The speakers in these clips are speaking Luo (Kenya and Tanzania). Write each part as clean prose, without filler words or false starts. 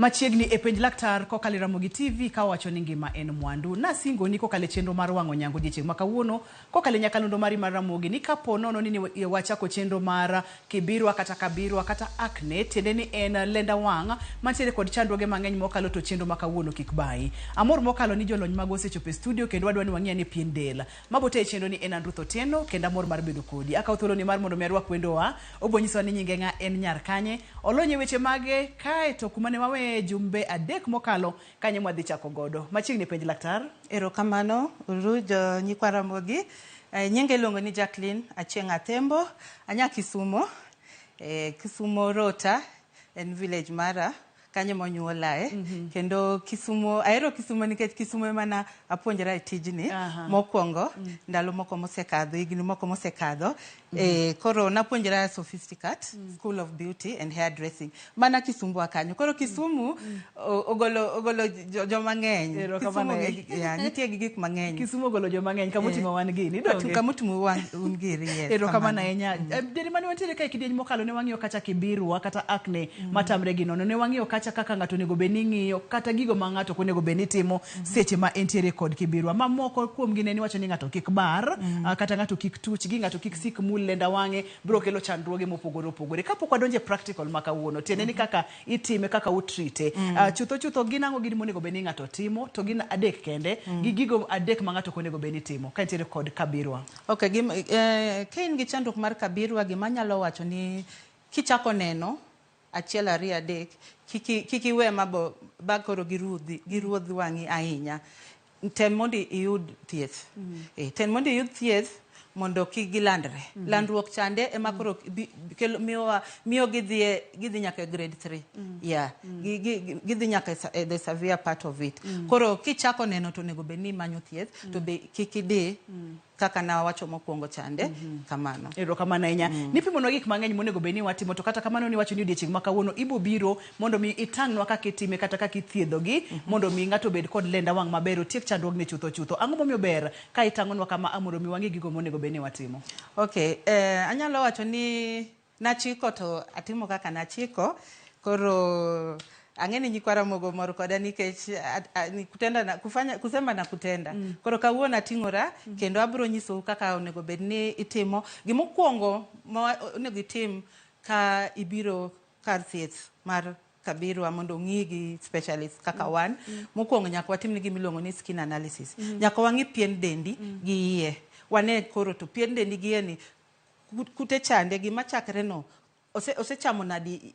Machiegni e penj laktar kokalo e Ramogi TV ka owacho ni ngima en mwandu. Nasingoni kokalo e chenro mar wang'o nyango odiechieng' ma kawuono kokalo e nyakalondo mari mar Ramogi ni kapo nono ni ne wachako chenro mar Kibirwa kata Kabirwa kata Acne tiende ni en lenda wang' mantiere kod chandruoge mang'eny mokalo to chenro ma kawuono kik bayi. Amor mokalo ni jolony magwa osechopo e studio kendo wadwa ni wang'i ane pien del. Mabote e chenro ni en an Ruth Otieno kendo amor mar bedo kodi. Akawo thuoloni mar mondo mi arwak wendowa. Obo nyisowa ni nyinge ng'a, en nyar kanye, olony e weche mage, kae to kuma ne waweye jumbe adek mokalo kanye mwadhi chako godo. Machiegni e penj laktar. Erokamano uru jo nyikwa Ramogi. Nyinga iluongo ni Jacqueline Achieng' Athembo. Anya Kisumo. Kisumo Rota en village mara. Kanyo ema onyuolae. Kendo Kisumo, ahero Kisumo nikech Kisumo ema na apuonjra e tijni mokwongo ndalo moko mosekadho, higni moko mosekadho. Koro napuonjra Sophisticat School of Beauty and Hairdressing mana Kisumbwa kanyo. Koro Kisumu ogolo joma ng'eny. Erokamano Kisumu ahinya. yeah, nitie gi gik mang'eny. Kisumu ogolo joma ng'eny kama oting'o wan gini, donge? Kama oting'o wan un giri, yes. Erokamano kamano. ahinya. Diere mane wantiere kae kidieny mokalo ne wang'iyo kacha kibirwa kata acne matamre gi nono. Ne wang'iyo kacha kaka ng'ato onego bed ni ng'iyo kata gigo ma ng'ato ok onego bed ni timo seche ma entiere kod kibirwa. Mamoko kuomgi ne niwacho ni ng'ato kik bar, kata ng'ato kik tuchgi, ng'ato kik sik mul lenda wang'e, biro kelo chandruoge mopogore opogore. Kapok wadonjo e practical ma kawuono, tiende ni kaka itime, kaka utrite. Chutho chutho gin ang'o gini monego bed ni ng'ato timo, to gin adek kende, gi gigo adek ma ng'ato ok onego bed ni timo ka entiere kod kabirwa. Okay, ka in gi chandruok mar kabirwa, gima anyalo wacho ni kichako neno achiel ariyo adek, kik iwe ma bo, ba koro giruodh wang'i ahinya. Tem mondo iyud thieth. Tem mondo iyud thieth mondo kik gilandre. Landruok chande ema koro kelo, miyowa, miyo gidhi nyaka e grade 3. Yeah. Gidhi nyaka e the severe part of it. Koro kichako neno to onego bed ni imanyo thieth, to be kik idhi kaka nawacho mokwongo chande, kamano. Erokamano ahinya. Nipimonwa gik mang'eny monego bed ni watimo, to kata kamano niwacho ni odiechieng' ma kawuono ibo biro mondo mi itang'nwa kaka itime kata kaka ithiedhogi, mondo mi ng'ato obed kod lenda wang' maber, otiek chandruogni chutho chutho. Ang'o momiyo ber ka itang'onwa kama mondo mi wang'e gigo monego bed ni watimo? Okay, anyalo wacho ni nachiko to atimo kaka nachiko. Koro ang'e ni nyikwa Ramogi mor koda nikech ni kutenda na, kufanya, kusema na kutenda. Koro kawuono ating'ora kendo abiro nyisou kaka onego bed ni itimo. Gimokwongo ma onego itim ka ibiro kar thieth mar kabirwa mondo ong'i gi specialist kaka wan. Mokwongo nyaka watim ni gima iluongo ni skin analysis. Nyaka wang'i pien dendi gi iye. Wane koro to pien dendi gi iye ni kute chande gima chakre no osechamo nadi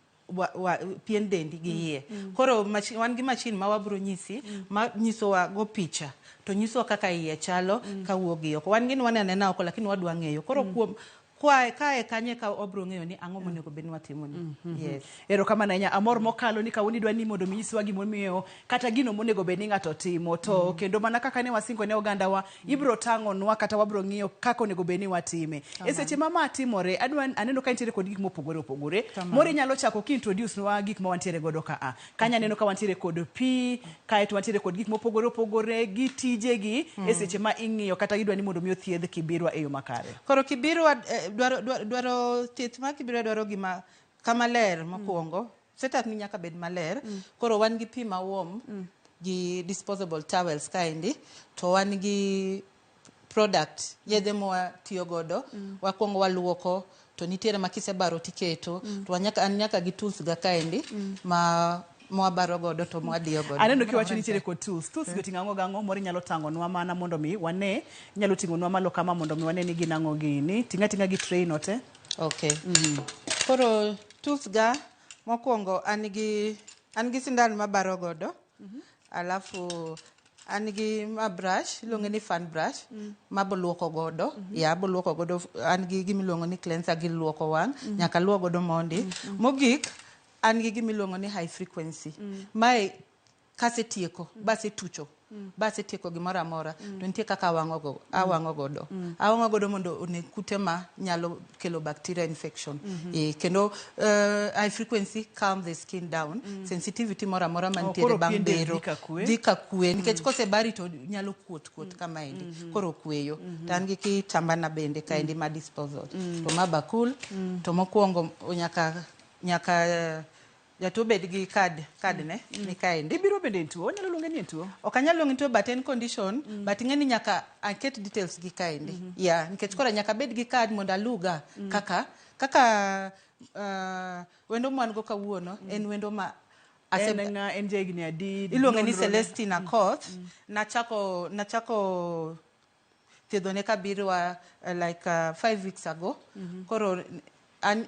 pien dendi gi iye. Koro wan gi machine ma wabro nyisi, ma nyisowa go picha to nyisowa kaka iye chalo kawuok gi oko. Wan gin waneno anena oko lakini wadwa ng'eyo. Koro kuom kwae kae kanye ka wabro ng'eyo ni ang'o monego bed ni watimo ni. Yes. Erokamano ahinya. Amor mokalo ni kawuono idwa ni mondo mi nyiswa gimomiyo kata gino monego bed ni ng'ato timo. To kendo mana kaka ne wasingo ne ogandawa, ibro tang'onwa kata wabro ng'iyo kaka onego bed ni watime. E seche ma ma timore, aneno ka nitiere kod gik mopogore opogore. Moro inyalo chako ki introduce nwa gik ma wantiere godo ka a. Kanyo aneno ka wantiere kod pi, kaeto wantiere kod gik mopogore opogore gi tijegi e seche ma ing'iyo kata idwa ni mondo mi othiedh kibirwa e yo makare. Koro kibirwa dwaro thieth mar kibirwa dwaro gima kama ler mokwongo. Setup ni nyaka bed maler. Koro wan gi pi ma warm gi disposable towels kaendi, to wan gi product, yedhe mwatiyo godo. Wakwongo waluoko, to nitiere ma kisebaro tiketo, to an nyaka gi tools ga kaendi ma mwabaro godo to mwadiyo godo. Aneno kiwacho nitiere kod tools. Tools go oting'o ang'o gang'o? Moro inyalo tang'onwa mana mondo mi wane. Inyalo ting'onwa malo kama mondo mi wane ni gin ang'o gini. Ting'a ting'a gi tray no te. Okay. Koro tools ga mokwongo an gi sindan mabaro godo. Alafu an gi ma brush, iluonge ni fan brush, ma boluoko godo. Ya, boluoko godo, an gi gima iluongo ni cleanser gi luoko wang', nyaka luok godo mondi. Mogik, an gi gima iluongo ni high frequency. Mae kasetieko, basetucho, basetieko gimoro amora, to nitie kaka awang'o godo. Awang'o godo mondo oneg kute ma nyalo kelo bacteria infection. Kendo high frequency calm the skin down. Sensitivity moro amora mantiere Koro bang' pien del bero dhi ka kwe. Dhi ka kwe, nikech kosebari to nyalo kuot kuot kamaendi. Koro kweyo. To an gi kitambana bende kaendi ma disposal. To ma bakul, to mokwongo nyaka Jatuo bed gi card, card ne ni kaendi. Ibiro bende en tuo, wanyalo luonge ni en tuo. Ok anyal luonge ni tuo but en condition but ing'e ni nyaka aket details gi kaendi. Yeah, nikech koro nyaka abed gi card mondo aluga kaka kaka wendo mwan go kawuono en wendo ma En ng'a, en jahigni adi? Iluonge ni nonro ne- Celestine Akoth. Nachako nachako thiedhone kabirwa like 5 weeks ago. Koro an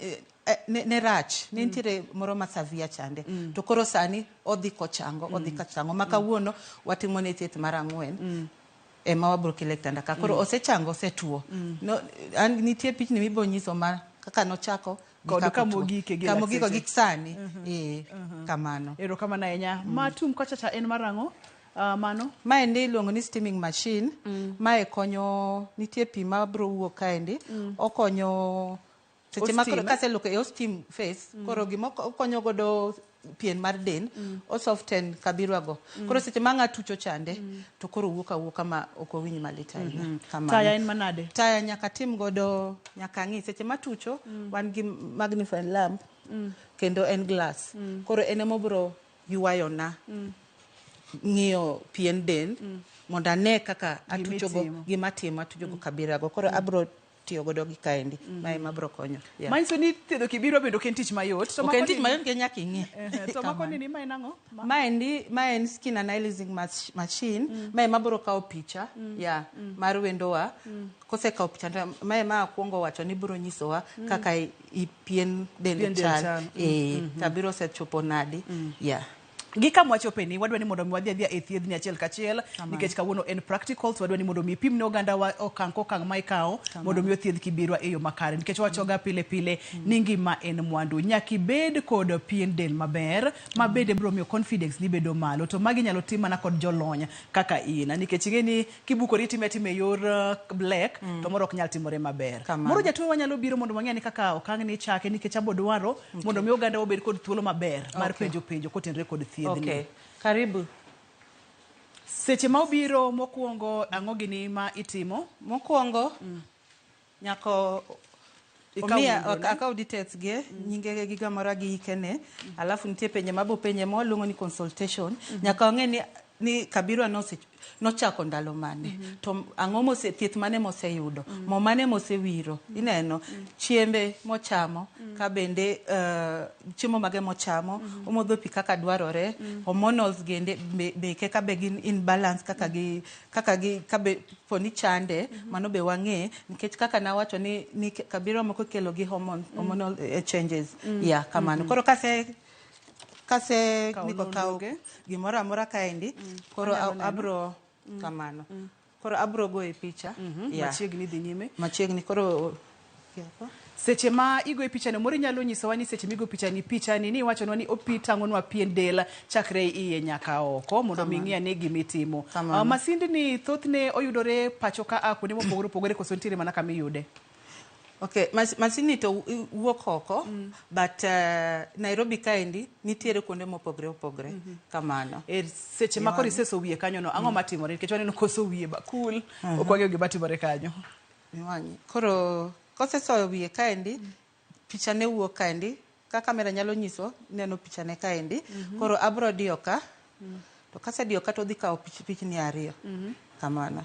ne rach ne nitiere moro ma severe chande to koro sani odhi kochango odhi kochango ma kawuono watimo ne thieth mar ang'wen ema wabro kele e kitanda ka koro osechango osetuo no, an nitie pichni mibo nyiso ma kaka nochako gi Kod kaka kama otuo. ogike gi kama ogiko lakteche. gi sani eh, kamano. Erokamano ahinya. Ma tum kocha cha en mar ang'o? Mano? Maendi iluongo ni steaming machine. Mae konyo nitie pi ma bro wuok kaendi okonyo seche ma koro O steam, eh? kaseluoko e o steam face koro gima okonyo godo pien mar del o soften kabirwa go koro seche ma ng'a tucho chande to koro wuok awuoka ma ok owinj malit ahinya. Kamano. Taya en manade? Taya nyaka tim godo nyaka ng'i seche ma tucho wan gi magnifying lamp kendo en glass koro en emobro ywayona ng'iyo pien del mondo ane kaka atuchogo Gimitimo. gima timo atuchogo kabirago koro abro tiyo godo gi kaendi ma ema bro konyo yeah. Manyiso ni thiedho kibirwa bende ok en tich mayot. To Ok en mako tich ni- mayot nikech nyaka ing'e. Ehe, to mako ni ni ma en ang'o? Maendi ma en skin analyzing machine ma ema bro kawo picha ya mar wendowa kosekawo picha to ma ema akwongo wacho ni bro nyisowa kaka i pien Pien del del chal chal. eh tabiro osechopo nadi yeah. Gi kama wachope ni wadwa ni mondo mi wadhi adhiya e thiedhni achiel kachiel nikech kawuono en practical to wadwa ni mondo mi ipim ne oganda wa okang' kokang' ma ikawo mondo mi othiedh kibirwa e yo makare nikech wachoga pile pile ni ngima en mwandu nyaka ibed kod pien del maber ma bende biro miyo confidence ni bedo malo to magi inyalo tim mana kod jolony kaka in nikech ing'e ni kibukori itime atima e yor black to moro ok nyal timore maber. Kamano. Moro jatuo wanyalo biro mondo wang'e ni kaka okang' ni ichake nikech abo dwaro mondo mi oganda obed kod thuolo maber mar penjo penjo kotenore kod thiedhni. Okay. Karibu. Seche ma obiro mokwongo ang'o gini ma itimo? Mokwongo nyako Ikaw omiya nonro ne. akaw details ge nyinge gi gamora gi hikene alafu nitie penjo mabo penje ma waluongo ni consultation nyaka wang'e ni kabirwa nochako ndalo mane to ang'o mose thieth mane moseyudo mo mane mosewiro ineno chiembe mochamo ka bende chiemo mage mochamo omodho pi kaka dwarore hormonals gende beke ka be gin in balance kaka gi ka be poni chande mano be wang'e nikech kaka nawacho ni kabirwa moko ikelo gi hormonal changes yeah kamano koro kase Kaw niko kaw nonro ge. gimoro amora kaendi koro Anyalo neno. abro kamano koro abro goye picha yeah. Machiegni dhi nyime. Machiegni koro Seche ma igoyo pichano moro inyalo nyisowa ni seche migo pichani pichani ni iwachonwa ni opi tang'onwa pien del chakre iye nyaka oko mondo mi ing'i ane gimitimo. Kamano. Masindni thothne oyudore pacho ka a kuonde mopogore opogore koso nitiere mana kama iyude? Okay, masini to wuok oko but Nairobi kaendi nitiere kuonde mopogore opogore kamano. E seche ma koro iseso wiye kanyo no ang'o matimore nikech waneno koso wiye bakul ok wang'eyo gima timore kanyo. Miwang'i. Koro kosesoyo wiye kaendi picha ne wuok kaendi ka kamera nyalo nyiso neno picha ne kaendi koro abro diyo ka to kasediyo ka to odhi kawo pichni ariyo kamano.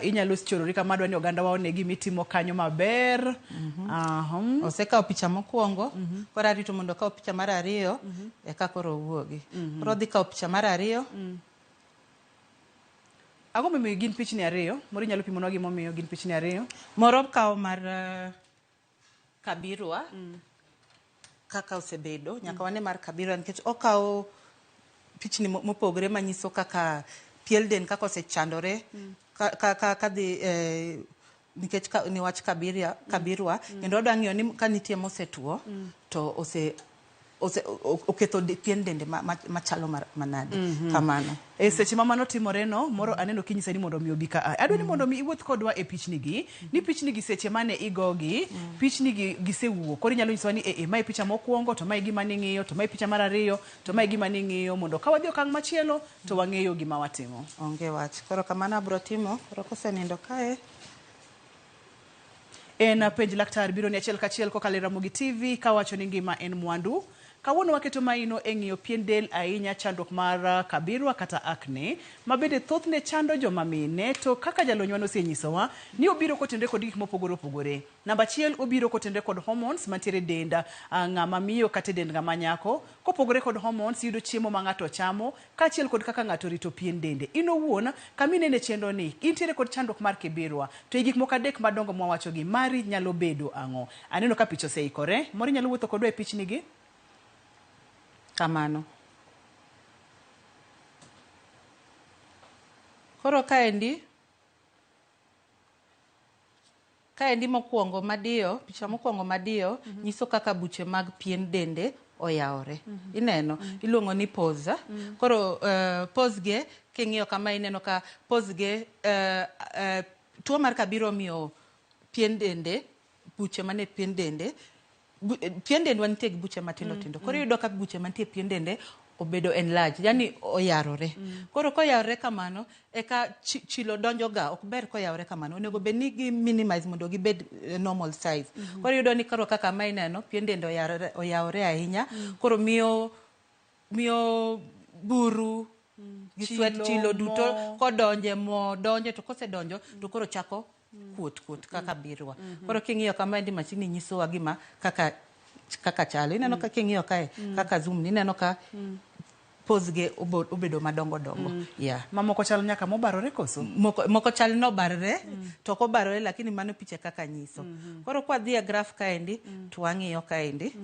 Inyalo chorori kama adwa ni oganda wa one gimitimo kanyo maber. Osekawo picha mokwongo koro arito mondo okaw picha mar ariyo eka koro owuogi koro odhi kawo picha mar ariyo. Ang'o momiyo gin pichni ariyo? Moro inyalo pimonwa gimomiyo gin pichni ariyo? Moro kawo mar kabirwa kaka osebedo nyaka wane mar kabirwa nikech okawo pichni mopogore manyiso kaka piel del kaka osechandore ka dhi nikech niwach kabirwa kendo wadwa ng'iyo ni ka nitie mosetuo to ose oketho pien dende machalo manade kamano. E seche ma mano timore no moro aneno kinyisa ni mondo mi obi ka a. Adwa ni mondo mi iwuoth kodwa e pichni gi ni pichni gi seche mane igogi pichni gi gisewuok koro inyalo nyisowa ni mae picha mokwongo to mae gima ning'iyo to mae picha mar ariyo to mae gima ning'iyo mondo ka wadhi okang' machielo to wang'eyo gima watimo. Onge wach koro kamano abro timo koro kosenindo kae. En penj laktar biro ni achiel kachiel kokalo e Ramogi TV kawacho ni ngima en mwandu. Kawuono waketo maino e ng'iyo pien del ahinya chandruok mar kabirwa kata acne ma bende thothne chando joma mine to kaka jalonywa nosenyisowa ni obiro kotenore kod gik mopogore opogore. Namba achiel obiro kotenore kod hormones mantiere e dend ng'ama miyo kata e dend ng'ama nyako. Kopogore kod hormones yudo chiemo ma ng'ato chamo kaachiel kod kaka ng'ato rito pien dende. In owuon, kama inene chenro ni, intiere kod chandruok mar kibirwa, to e gik moko adek madongo mwawachogi, mari nyalo bedo ang'o? Aneno ka picha oseikore. Moro inyalo wuotho kodwa e pichni gi? Kamano. Koro kaendi, Kaendi mokwongo madiyo, picha mokwongo madiyo mm -hmm. nyiso kaka buche mag pien dende oyawore. Mm -hmm. Ineno? Mm -hmm. Iluongo ni pores. Mm -hmm. Koro uh, pores ge king'iyo kama ineno ka pores ge uh, uh, tuo mar kabiro miyo pien dende buche mane pien dende pien dendwa nitie gi buche matindo tindo. Koro iyudo ka buche mantie e pien dende obedo enlarged, yani oyarore. Koro koyarore kamano, eka chilo donjo ga, ok ber koyawore kamano. Onego bed ni gi minimize mondo gibed normal size. Koro iyudo ni koro kaka ma ineno, pien dende oyarore, oyawore ahinya. Koro miyo miyo buru gi sweat chilo duto kodonje mo donje to kosedonjo to koro chako kuot kuot kaka birwa. Koro king'iyo kama endi machine nyisowa gima kaka kaka chalo. Ineno ka king'iyo kae kaka zoom ni ineno ka pores ge obedo madongo dongo. Yeah. Mamoko chal nyaka mobarore koso? Moko, moko chal nobarre to ok obarore lakini mano picha kaka nyiso. Koro kwadhi e graph kaendi to wang'iyo kaendi.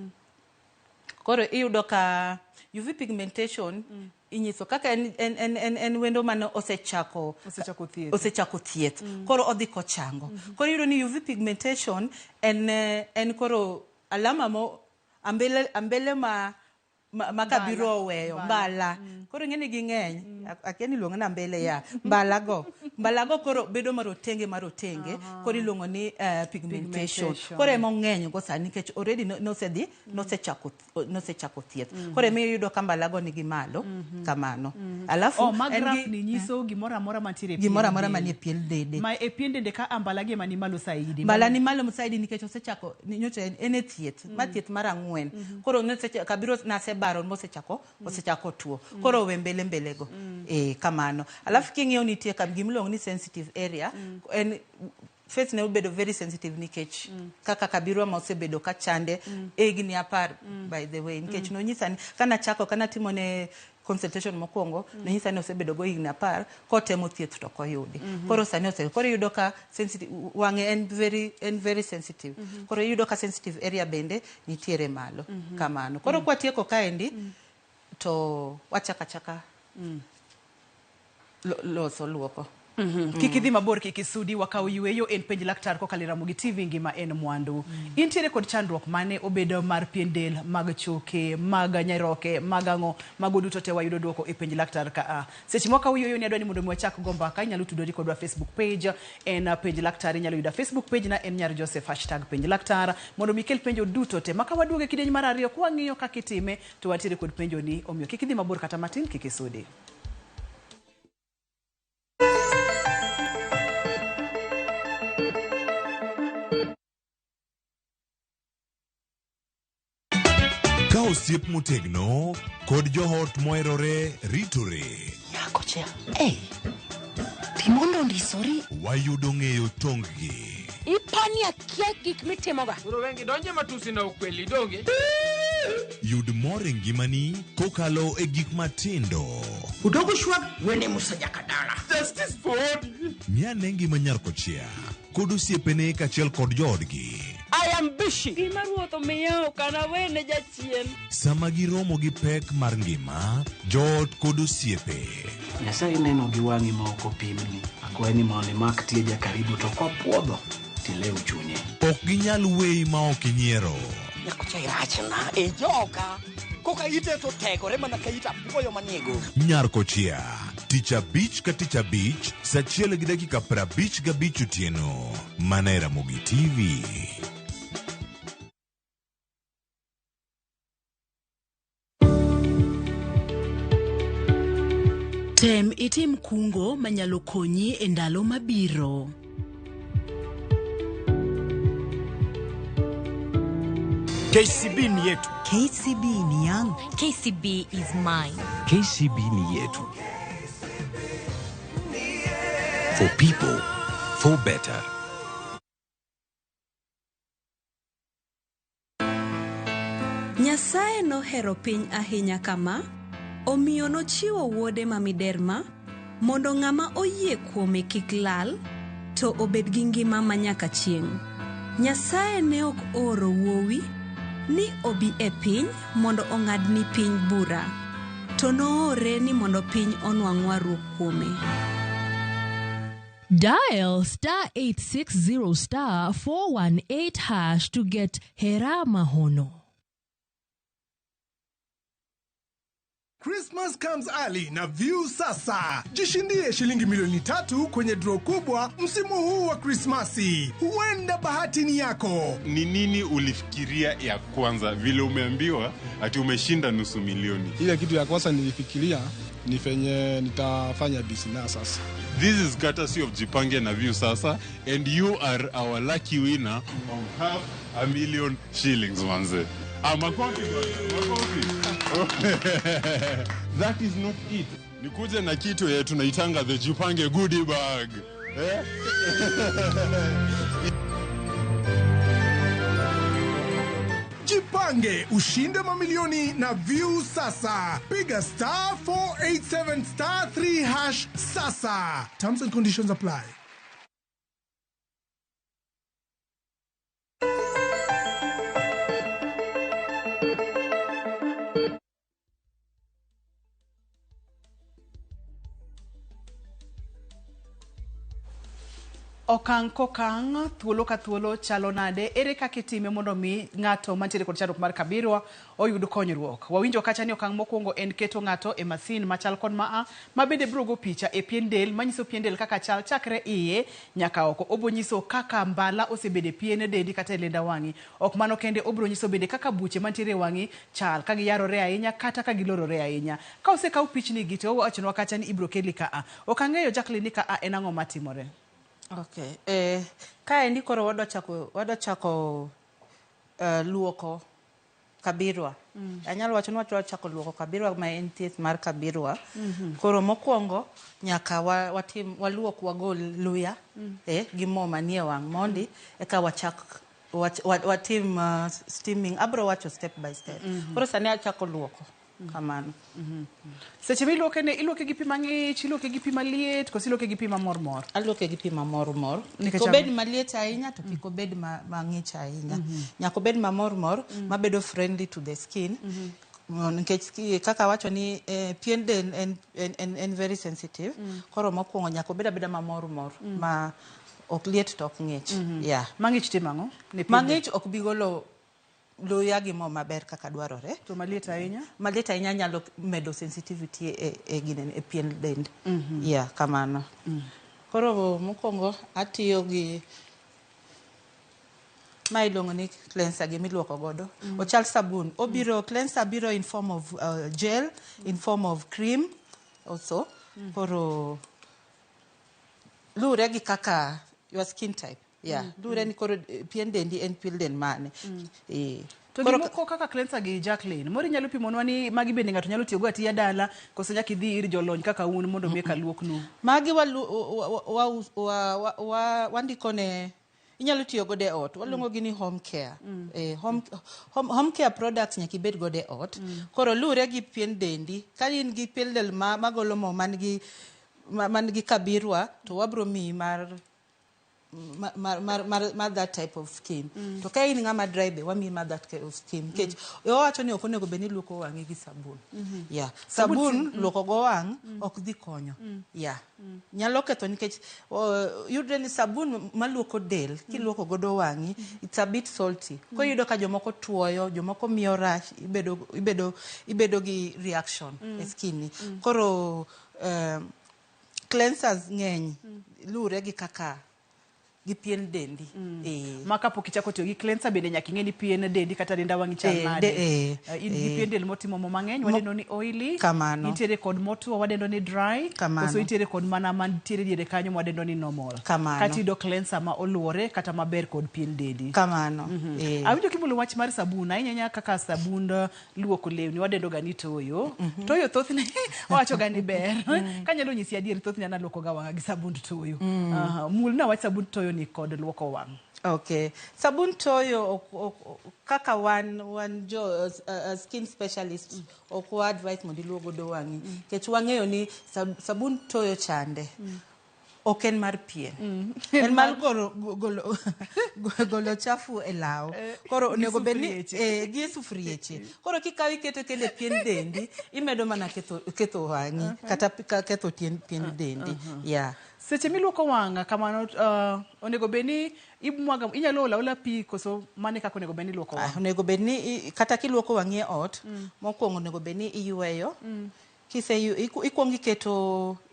Koro iyudo ka UV pigmentation inyiso kaka en, en, en, en, en wendo mane osechako Osechako thieth. osechako thieth. Koro odhi kochango. Koro iyudo ni UV pigmentation en, en koro alama mo ambele, ambele ma ma, ma kabiro oweyo mbala. Koro ing'e ni ging'eny. Akia ni iluongo ni ambele ya. Mbala go. Mbala go koro bedo marotenge marotenge. Koro iluongo ni pigmentation. Pigmentation. Koro ema ong'eny go sani nikech already nosedhi, nosechako, nosechako thieth. Koro ema iyudo ka mbala go nigi malo kamano. Alafu Oh, ma en graph gi ni nyiso gimoro amora mantiere e pien gimoro amora del. manie pien dende. Ma e pien dende ka ambala gi ema ni malo saidi. Mbala ni malo saidi nikech osechako nyocha en e thieth, ma thieth mar ang'wen. Koro nosechako kabiro nasebaro mosechako osechako tuo. Koro we mbele mbele go. Kamano. Alafu king'iyo nitie kam gimiluongo ni sensitive area, en face ne obedo very sensitive nikech kaka kabirwa ma osebedo ka chande e higni 10 by the way nikech nonyisa ni kanachako kanatimo ne consultation mokwongo nonyisa ni osebedo go higni 10 kotemo thieth to ok oyudi. Koro sani ose koro iyudo ka sensitive wang'e en very en very sensitive. Koro iyudo ka sensitive area bende nitiere malo kamano. Koro kwatieko kaendi to wachako achaka loso luoko. Kik idhi mabor, kik isudi, wakaw yueyo en penj laktar kokalo e Ramogi TV ngima en mwandu. Intiere kod chandruok mane obedo mar pien del, mag choke, mag nyaroke, mag ang'o, mago duto te wayudo duoko e penj laktar ka a. Seche mwakaw yueyo ni adwa ni mondo mi wachak go mbaka, inyalo tudori kodwa Facebook page, en penj laktar, inyalo yuda Facebook page na en Nyar Joseph hashtag penj laktar, mondo mi ikel penjo duto te. Maka waduogo e kidieny mar ariyo, kwang'iyo kaka itime, to wantiere kod penjo ni, omiyo kik idhi mabor kata matin, kik isudi. Ka osiep motegno kod joot moherore ritore. Nyako cha, ei, timondo ondisori. Wayudo ng'eyo tonggi. Ipani akia gik mitimoga. Koro wengi donje matusi na ukweli donge. Yud mor e ngimani kokalo e gik matindo. Udogo shwag wene Musa Jakadala. Justice for Odi. Ng'ane ngima nyar kochia kod osiepene kaachiel kod joodgi. I am busy. Gima ruoth omiya ok anawene jachien. Sama giromo gi pek mar ngima, joot kod osiepe. Nyasaye neno gi wang'i ma ok opimni. Akwayi ni mondo imak tieja karibu to kopuodho tilew chunye. Ok ginyal weyi ma ok inyiero. Nyakocha irachna e joka. Koka ite to tegore mana ka it apuoyo manie go. Nyar Kochia, tich abich ka tich abich, saa achiel gi dakika 55 otieno. Mana e Ramogi TV. Tem itim kungo manyalo konyi e ndalo mabiro. KCB ni yetu. KCB ni yangu. KCB is mine. KCB ni yetu. For people, for better. Nyasaye nohero piny ahinya kama, omiyo nochiwo wuode ma miderma, mondo ng'ama oyie kuome kik lal, to obed gi ngima ma nyaka chieng'. Nyasaye ne ok ooro wuowi ni obi e piny mondo ong'ad ni piny bura, to noore ni mondo piny onwang' warruok kuome. Dial star 860 star 418 hash to get Hera Mahono. Christmas comes early na View Sasa. Jishindie shilingi milioni 3 kwenye draw kubwa msimu huu wa Krismasi. Huenda bahati ni yako. Ni nini ulifikiria ya kwanza vile umeambiwa ati umeshinda 500,000? Ile kitu ya kwanza nilifikiria ni venye nitafanya business sasa. This is courtesy of Jipange na View Sasa and you are our lucky winner of 500,000 shillings manze. Makofi bwana, makofi. That is not it. Nikuje na kitu yetu tunaitanga the Jipange goodie bag. Eh? Jipange ushinde mamilioni na View Sasa. Piga star 487 star 3 hash sasa. Terms and conditions apply. Okang' kokang' thuolo ka thuolo chalo nade, ere kaka itime mondo mi ng'ato mantiere kod chandruok mar kabirwa oyud konyruok. Wawinjo kacha ni okang' mokwongo en keto ng'ato e masin machal kod maa ma bende biro go picha e pien del manyiso pien del kaka chal chakre iye nyaka oko. Obiro nyiso kaka mbala osebedo e pien dendi kata e lenda wang'i. Ok mano kende, obiro nyiso bende kaka buche mantiere e wang'i chal, ka giyarore ahinya kata ka gilorore ahinya. Ka osekaw pichni gi to owachonwa kacha ni ibiro keli kaa. Ok ang'eyo Jacqueline ni kaa en ang'o matimore. Okay. Kaendi koro wadwa chako luoko kabirwa. Anyalo wacho ni wadwa chako luoko kabirwa ma en thieth mar kabirwa. Koro mokwongo nyaka watim waluok wagol luya gi mo manie wang' mondi eka wachak watim steaming. Abro wacho step by step. Koro sani achako luoko. Kamano. Seche miluoke ne iluoke gi pi mang'ich, iluoke gi pi maliet, koso iluoke gi pi mamor mor? Aluoke gi pi mamor mor. Kik obed maliet ahinya to kik obed mang'ich ahinya. Nyaka obed mamor mor mabedo friendly to the skin. Nikech kaka wacho ni pien del en very sensitive. Koro mokwongo nyaka obed abeda mamor mor ma ok liet to ok ng'ich. Yeah. Mang'ich timo ang'o? Mang'ich ok bi golo luya gi mo maber kaka dwarore. To maliet ahinya? Maliet ahinya nyalo medo sensitivity e gine e pien dend. Yeah, kamano. Koro mokwongo atiyo gi ma iluongo ni cleanser gi miluoko godo. Ochal sabun. Obiro cleanser biro in form of gel, in form of cream also. Koro luwre gi kaka your skin type. Yeah, luwre ni koro pien dendi en pien del mane. To gimoko kaka cleanser gi Jacqueline, moro inyalo pimonwa ni magi bende ng'ato nyalo tiyogo atiya dala koso nyaka idhi ir jolony kaka un mondo mi eka luoknu? Magi wandiko ne inyalo tiyo godo e ot, waluongo gi ni home care. Home care products nyaka ibed godo e ot. Koro luwre gi pien dendi, ka in gi pien del magolo mo man gi kabirwa to wabro miyi mar that type of skin. To ka in ng'ama dry be wamiyi mar that kind of skin. Nikech owacho ni ok onego bed ni iluoko wang'i gi sabun. Yeah. Sabun luoko go wang' ok dhi konyo. Yeah. Nyalo ketho nikech yudre ni sabun maluoko del kiluoko godo wang'i it's a bit salty. Koro iyudo ka jomoko tuoyo, jomoko miyo rash, ibedo gi reaction e skin ni. Koro cleansers ng'eny luwre gi kaka gi pien dendi. Eh. Ma kapok ichako tiyo gi cleanser bende nyaka ing'e ni pien dendi kata denda wang'i chal nade. In gi pien del motimo mo mang'eny, wadendo ni oily. Kamano. Intiere kod motwo wadendo ni dry. Kamano. Koso intiere kod mana mantiere diere kanyo mwadendo ni normal. Kamano. Kata iyudo cleanser ma oluwore kata maber kod pien dendi. Kamano. Awinjo kimulo wach mar sabun ahinya ahinya kaka sabund luoko lewni wadendo ga ni toyo. Toyo thothne wawacho ga ni ber. Kanyalo nyisi adier thothne an aluoko ga wang'a gi sabund toyo. Aha, mulna wach sabund toyo ni kod luoko wang'. Okay. Sabun toyo ok, kaka wan jo skin specialist ok wa advice mondo iluok godo wang'i. Nikech wang'eyo ni sabun toyo chande. Ok en mar pien. En mar golo chafu e law. Koro Gi onego bed ni sufrieche. Gi sufrieche. Koro kikawo iketo kendo e pien dendi, imedo mana ketho wang'i kata ketho pien dendi. Yeah. Seche miluoko wang' kamano, onego bed ni imwaga, inyalo olo aola pi koso mane kaka onego bed ni iluoko wang'? Onego bed ni kata kiluoko wang'i e ot, mokwongo onego bed ni iyweyo. Ikuongo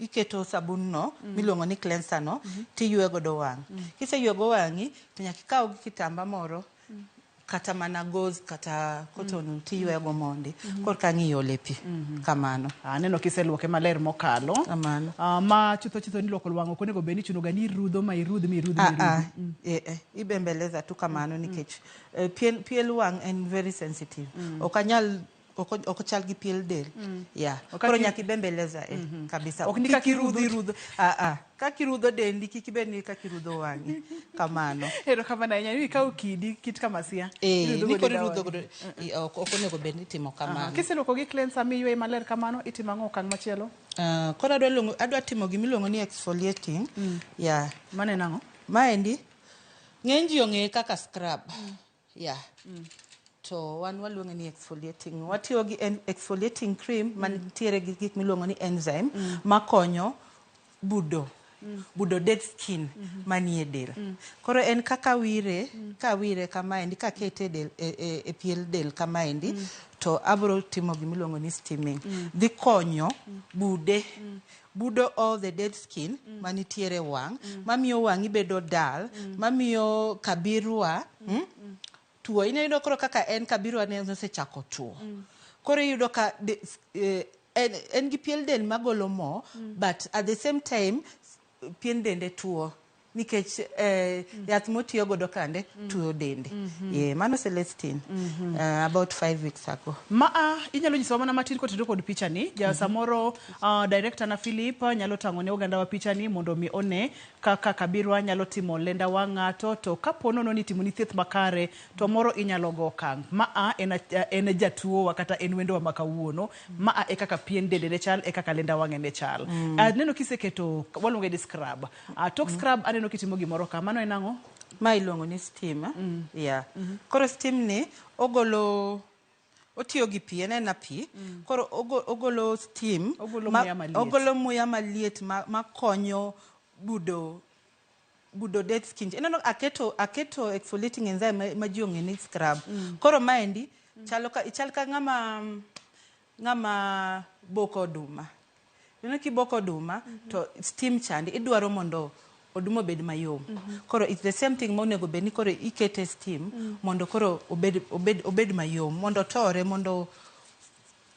iketo sabun no, miluongo ni cleanser no, tiywe godo wang'. Kiseywe go wang'i, to nyaka ikaw kitamba moro, kata mana gauze kata cotton, tiywe go mondi. Korka ang' iole pi. Kamano. Aneno kiseluoke maler mokalo. Kamano. Ma chutho chutho ni luoko wang' ok onego bed ni chuno ga ni irudho ma irudh mi irudh mi irudh. Ibembeleza tu kamano nikech pien wang' en very sensitive. Ok anyal ok chal gi pien del. Yeah. Ok Koro nyaka ibembeleza kabisa. Ok ni Kik kaka irudho irudho, irudho. Kaka irudho dendi, kik ibed ni kaka irudho wang'i. Kamano. Erokamano ahinya. Ni ikawo kidi kit kamasia. Irudho Ni godo koro denda irudho wang'i. godo, ok onego bed ni itimo kamano. Kiseluoko gi cleanser miyweyo maler kamano, itimo ang'o okang' machielo? Koro adwa timo gimiluongo ni exfoliating. Yeah. Mano en ang'o? Maendi, ng'eny ji ong'eye kaka scrub. Yeah. To wan waluonge ni exfoliating. Watiyo gi exfoliating cream mantiere gi gik miluongo ni enzyme makonyo budo dead skin manie del. Koro en kaka wire, ka wire kamaendi, kakete e del, e piel del kamaendi, to abro timo gimiluongo ni steaming. Dhi konyo budo all the dead skin manitiere wang', mamiyo wang'i bedo dull, mamiyo kabirwa, tuo. Ineno koro kaka en kabirwa ne osechako tuo. Koro iyudo ka en gi pien del magolo mo, but at the same time pien dende tuo. Nikech yath motiyo godo kande tuo dende. Yeah, mano Celestine. About 5 weeks ago. Ma inyalo nyisowa mana matin kotenore kod picha ni. Ja samoro director na Philip nyalo tang'o ne oganda wa picha ni mondo mi one kaka kabirwa nyalo timo lenda wang' ng'ato, to kapo nono ni itimo ni thieth makare to moro inyalo go okang'. Ma en jatuo wa kata en wendo wa ma kawuono. Ma e kaka pien dende ne chal, e kaka lenda wang'e ne chal. Aneno kiseketo waluonge ni scrub. Tok scrub aneno kitimo gimoro ka. Mano en ang'o? Ma iluongo ni steam. Yeah. Koro steam ni ogolo, otiyo gi pi, en ena pi. Koro ogolo steam, Ogolo muya maliet. ogolo muya maliet makonyo budo dead skin. Ineno aketo exfoliating enzyme ma ji ong'e ni scrub. Koro maendi chalo ka, chal ka ng'ama boko oduma. Ineno kiboko oduma to steam chandi idwaro mondo oduma obed mayom. Koro it's the same thing monego bed ni koro ikete steam mondo koro obed mayom, mondo otore, mondo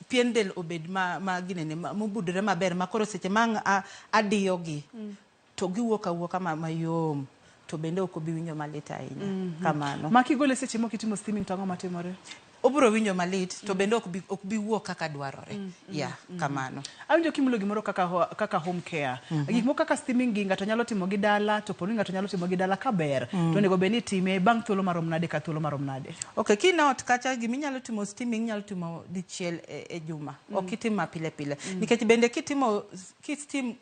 pien del obed ma ginene, mobudore maber, ma koro seche ma ang' adiyogi to giwuok awuoka mayom, to bende ok obi winjo malit ahinya. Kamano. Ma kigole seche moko itimo steaming to ang'o matimore? Obiro winjo malit to bende ok bi wuok kaka dwarore. Yeah, kamano. Awinjo kimulo gimoro kaka home care. Gik moko kaka steaming gi ng'ato nyalo timo gi dala, to poni ng'ato nyalo timo gi dala ka ber, to onego bed ni itime bang' thuolo marom nade ka thuolo marom nade? Okay, kina ot kacha giminyalo timo steaming inyalo timo dichiel e juma. Ok itim ma pile pile. Nikech bende kitimo ki steam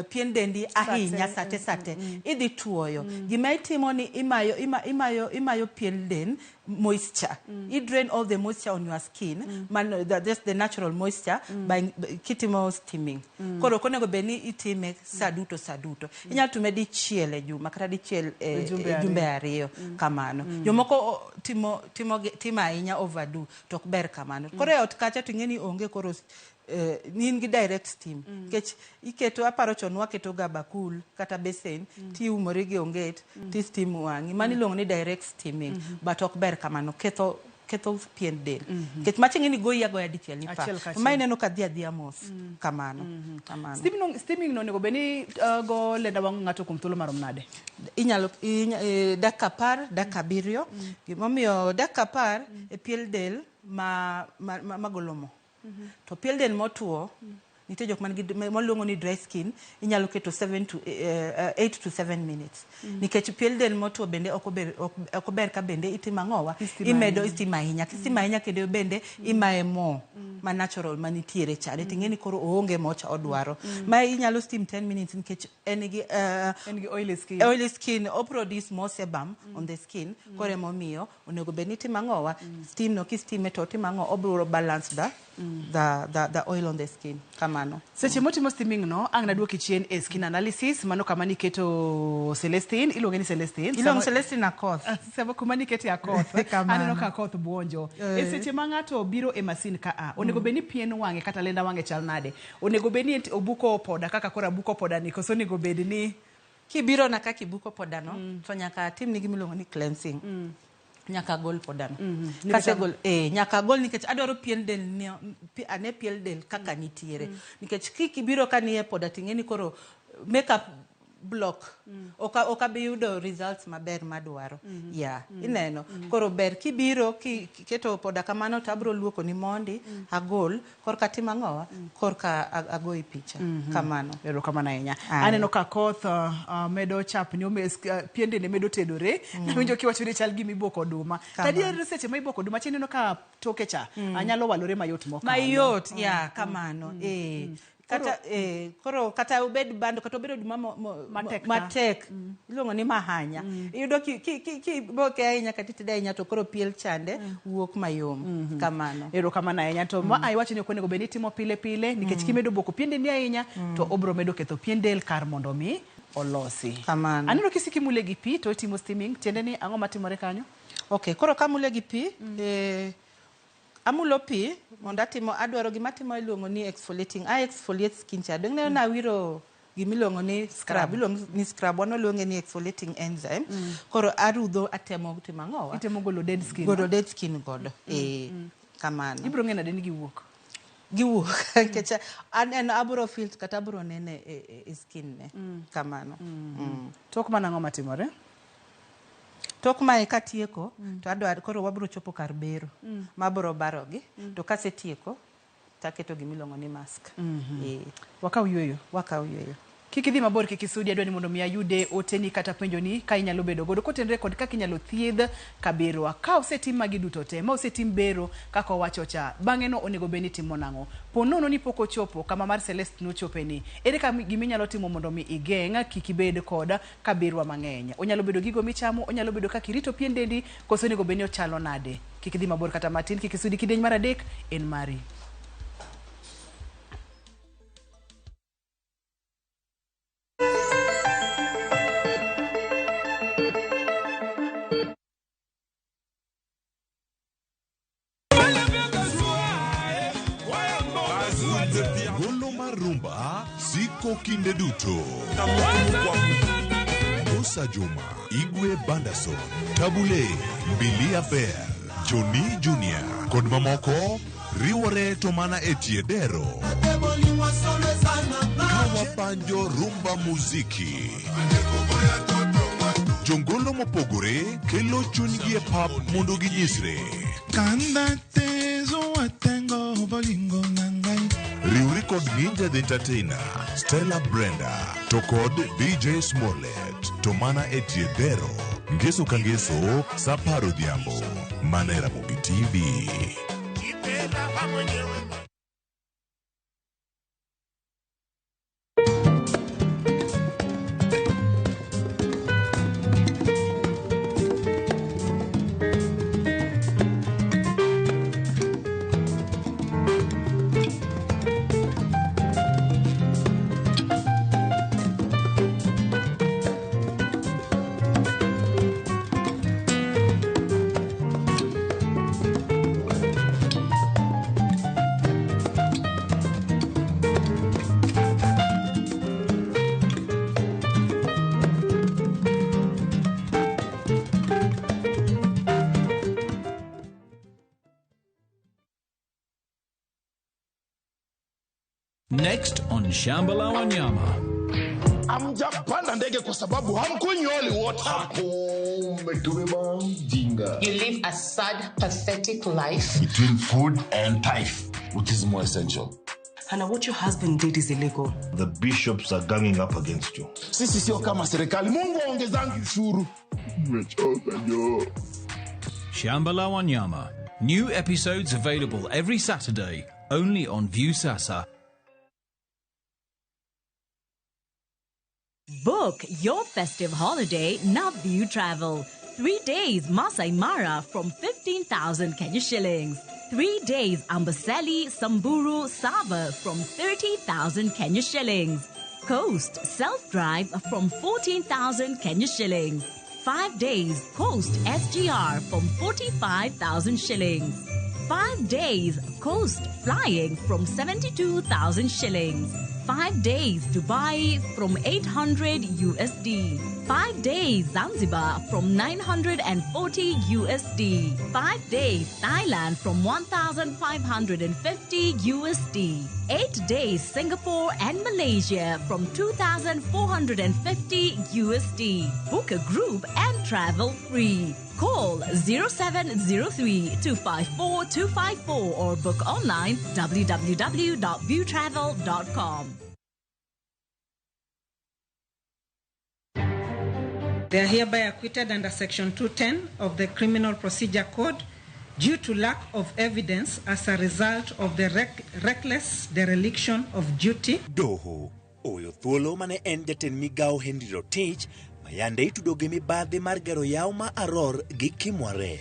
pien dendi ahinya Sate, sate sate, idhi tuoyo. Gima itimo ni imayo pien del moisture. I drain all the moisture on your skin. Man, that's the natural moisture by kitimo steaming. Koro ok onego bed ni itime sa duto sa duto. Inyalo time dichiel e juma kata dichiel E jumbe e jumbe ariyo. ariyo kamano. Jomoko timo ahinya overdo to ok ber kamano. Koro e ot kacha to ing'e ni onge koro In gi direct steam nikech iketo, aparo chon waketo ga bakul kata besen tiumori gi onget ti steam wang'i. Mano iluongo ni direct steaming, but ok ber kamano, ketho ketho pien del nikech macha ing'e ni goyi agoya dichiel ni pa. Achiel kachiel. Ma ineno ka dhi adhiya mos kamano kamano. Steaming no onego bed ni go lenda wang' ng'ato kuom thuolo marom nade? Inyalo dakika 10, dakika 7. Gimomiyo dakika 10 e piel del magolo mo. To piel del motuo, nitie jok man gi mwaluongo ni dry skin, inyalo keto 7 to 8 to 7 minutes. Nikech piel del motuo bende ok ober ka bende itimo ang'owa? Istima Imedo ahinya. istima ahinya. Kistima ahinya kendo bende imaye mo ma natural manitiere chande. Ting'e ni koro oonge mocha odwaro. Ma inyalo steam 10 minutes nikech en gi oily skin. Oily skin, o produce more sebum on the skin. Koro emomiyo onego bed ni itimo ang'owa? Steam no kistime to otimo ang'o? Obiro balance the oil on the skin. Kamano. Seche motimo steaming no, ang' naduoki chien e skin analysis, mano kama niketo Celestine, iluonge ni Celestine. Iluongo Celestine Akoth. Sama kuma nikete Akoth, Kamano. aneno ka Akoth buonjo. E seche ma ng'ato biro e masin ka a, onego bed ni pien wang'e kata lenda wang'e chal nade? Onego bed ni obuko poda kaka koro abuko poda ni, koso onego bed ni Kibiro na kaka ibuko poda no, to nyaka atimni gima iluongo ni cleansing. Nyaka agol poda no. Kasegol, nyaka agol nikech adwaro pien del ni, ane pien del kaka nitiere. Nikech kik ibiro ka nie poda ting'e ni koro makeup block. Ok abi yudo results maber madwaro. Yeah, ineno. Koro ber kibiro kiketo poda kamano to abiro luoko ni mondi, agol, korka timo ang'owa, korka agoyi picha. Kamano. Erokamano ahinya. Aya. Aneno ka Akoth medo chapni, pien dende medo tedore. Nawinjo kiwacho ni chal gima iboko oduma. Kamano. Tadier seche ma iboko oduma, ineno ka toke cha, anyalo walore mayot mokalo. Mayot, yeah, kamano. Kata, koro kata obed bando, kata obed oduma Matek ta. matek. Iluongo ni mahanya. Iyudo ki boke ahinya kata itede ahinya to koro piel chande wuok mayom. Kamano. Erokamano ahinya. To ma iwacho ni ok onego bed ni itimo pile pile, nikech kimedo boko pien dendi ahinya, to obiro medo ketho pien del kar mondo mi olosi. Kamano. Aneno kisiki mule gi pi to itimo steaming, tiende ni ang'o matimore kanyo? Okay, koro kamule gi pi, amulo pi mondo atimo, adwaro gima atimo iluongo ni exfoliating. I exfoliate skin cha. Dong neno nawiro gima iluongo ni scrub. Iluongo ni scrub, wan waluonge ni exfoliating enzyme. Koro arudho atemo timo ang'owa? Itemo golo dead skin. Golo dead skin godo. Kamano. Ibiro ng'e nade ni giwuok? Giwuok. Nikech aneno abiro feel kata abiro nene e skin ne. Kamano. Tok mano ang'o matimore? Tok mae katieko, to adwaro koro wabiro chopo kar bero. Mabiro barogi. To kasetieko, taketo gima iluongo ni mask. Wakaw yueyo. Wakaw yueyo. Kik idhi mabor, kik isudi, adwa ni mondo mi ayude oteni kata penjoni ka inyalo bedo godo kotenore kod kaka inyalo thiedh kaberwa. Ka osetim magi duto te, ma osetim bero kaka owacho cha, bang'e no onego bed ni itimo nang'o? Po nono ni pok ochopo kama mar Celeste nochope ni, ere kama gima inyalo timo mondo mi igeng' kik ibed kod kaberwa mang'eny? Onyalo bedo gigo michamo, onyalo bedo kaka irito pien dendi, koso onego bed ni ochalo nade? Kik idhi mabor kata matin, kik isudi. Kidieny mar 3 en mari. Golo mar rumba siko kinde duto. Musa Juma, Igwe Bandason, Tabule, Mbilia Bell, Johnny Junior kod mamoko riwore to mana e tie dero. Kawapanjo rumba muziki. Jongolo mopogore kelo chunygi e pap mondo ginyisre. Kanda tezo watengo bolingo nangai. Riwri kod Ninja the Entertainer, Stella Brenda, to kod DJ Smollett, to mana e tie dero. Ngeso ka ngeso, sa apar odhiambo, mana e Ramogi TV. Next on Shamba la Wanyama. Hamjapanda ndege kwa sababu hamkunywi holy water. Umetubeba mjinga. You live a sad, pathetic life. Between food and tithe, which is more essential? Hannah, what your husband did is illegal. The bishops are ganging up against you. Sisi sio kama serikali. Mungu aongezangi ushuru. Umechoka jo. Shamba la Wanyama. New episodes available every Saturday, only on Viusasa. Book your festive holiday Navview Travel. 3 days Masai Mara from 15,000 Kenya shillings. 3 days Amboseli, Samburu, Sava from 30,000 Kenya shillings. Coast self-drive from 14,000 Kenya shillings. 5 days Coast SGR from 45,000 shillings. 5 days Coast flying from 72,000 shillings. 5 days Dubai from 800 USD. 5 days Zanzibar from 940 USD. 5 days Thailand from 1,550 USD. 8 days Singapore and Malaysia from 2,450 USD. Book a group and travel free. Call 0703 254 254 or book online www.viewtravel.com. They are hereby acquitted under Section 210 of the Criminal Procedure Code due to lack of evidence as a result of the reckless dereliction of duty. Doho oyo thuolo mane en jatend migawo Henry Rotich mayande itudo gi mibadhi mar gero yawo ma Aror gi Kimwarer.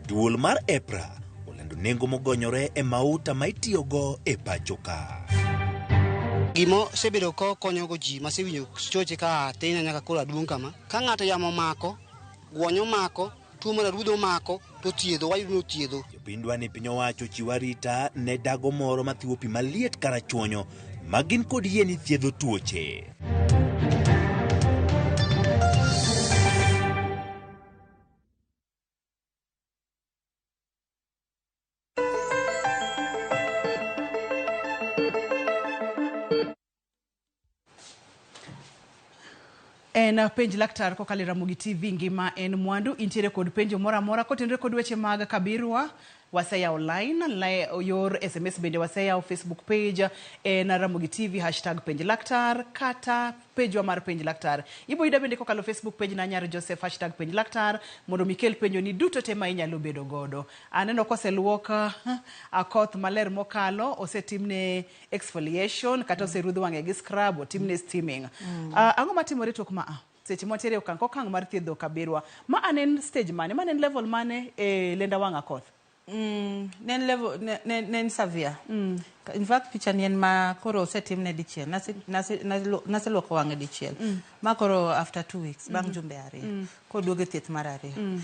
Duol mar EPRA olando nengo mogonyore e mauta ma itiyogo e pacho ka. Gima osebedo ka konyogo ji masewinjo choche ka atin nyaka koro aduong' kama. Ka ng'ato yamo mako, gwonyo mako, tuo mar arudho mako, to thiedho, wayudo ni othiedho. Jopiny dwani piny owacho chiw arita ne dago moro mathiwo pi maliet karachuonyo ma gin kod yie ni thiedho tuoche. En penj laktar kokalo e Ramogi TV ngima en mwandu intiere kod penjo moro amora kotenore kod weche mag kabirwa waseyawo line yor SMS bende waseyawo Facebook page en Ramogi TV hashtag penj laktar kata page wa mar penj laktar. Ibo yuda bende kokalo Facebook page na Nyar Joseph hashtag penj laktar mondo mikel penjo ni duto te ma inyalo bedo godo. Aneno koseluok Akoth maler mokalo, osetimne exfoliation kata oserudh wang'e gi scrub, otimne steaming. Ang'o matimore tok ma a? Seche mwantiere okang' kokang' mar thiedho kabirwa. Ma anen stage mane? Ma en level mane e lenda wang' Akoth? Ne level ne severe. In fact picha ni en ma koro osetimne dichiel. Naseluoko wang'e dichiel. Ma koro after 2 weeks bang' jumbe ariyo. Koduogo e thieth mar ariyo.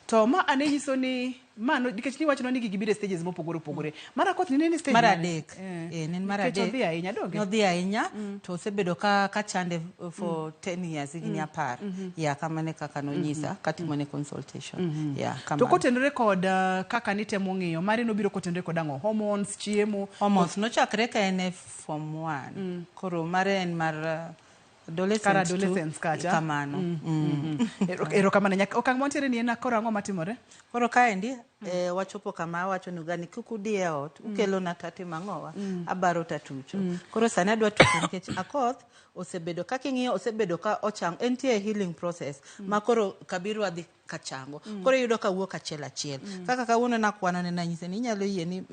To ma ane nyiso ni mano nikech ni wachno ni gigi biro e stages mopogore opogore. Mar Akoth ni ne stage mar adek. Ne en mar adek. Odhi ahinya donge? Nodhi ahinya to osebedo ka chande for 10 years higni 10. Ya kamane kaka nonyisa katimone consultation. Ya kamano. To kotenore kod kaka nitemo ng'iyo mari nobiro kotenore kod ang'o? Hormones, chiemo. Hormones nochakre ka en e form 1. Koro mare en mar adolescence kacha. Kamano. Erokamano nyaka okang' mwantiere ni en koro ang'o matimore? Koro kaendi wachopo kama awacho ni ugani kik udhi e ot ukelona tatimo ang'owa abaro tatucho. Koro sani adwa tucho nikech Akoth osebedo kaka ing'iyo osebedo ka ochango entie healing process ma koro kabirwa dhi kachango. Koro iyudo ka wuok achiel achiel. Kaka kawuono nakwano ne nanyise ni inyalo yie ni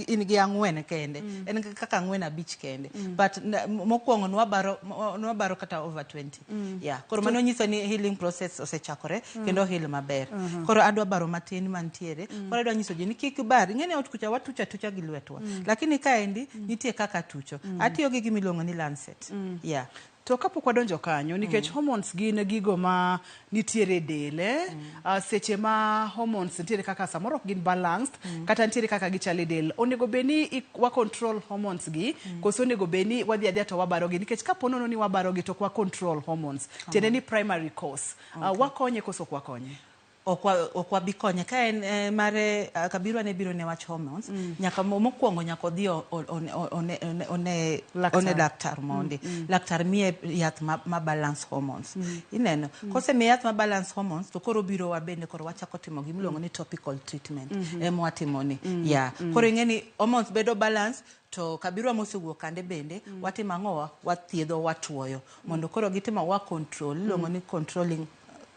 in gi 4 kende. En kaka 4 5 kende. But mokwongo nwabaro kata over 20. Yeah. Koro mano nyiso ni healing process osechakore kendo heal maber. Koro adwa baro matin mantiere. Koro adwa nyiso ji ni kik bar. Ing'eni ot kucha watucha tucha gi lwetwa. Lakini kaendi nitie kaka tucho. Atiyo gi gima iluongo ni lancet. Yeah. To kapok wadonjo kanyo nikech hormones gin gigo ma nitiere e del, seche ma hormones nitiere kaka samoro ok gin balanced kata nitiere kaka gichalo e del, onego bed ni wa control hormones gi koso onego bed ni wadhi adhiya to wabaro gi, nikech kapo nono ni wabaro gi to ok wa control hormones, tiende ni primary cause, wakonye koso ok wakonye? Ok wa- ok wabi konye ka en eh, mare ah, Kabirwa ne biro ne wach hormones nyaka mokwongo nyaka odhi one Laktar. one laktar mondi laktar miye yath ma balance hormones ineno kosemiye yath ma balance hormones to koro biro wa bende koro wachako timo gimiluongo ni topical treatment ema watimo ni yeah koro ing'e ni hormones bedo balance to Kabirwa mosewuok kande bende watimo ang'owa wathiedho watuoyo mondo koro gitimo wa control iluongo ni controlling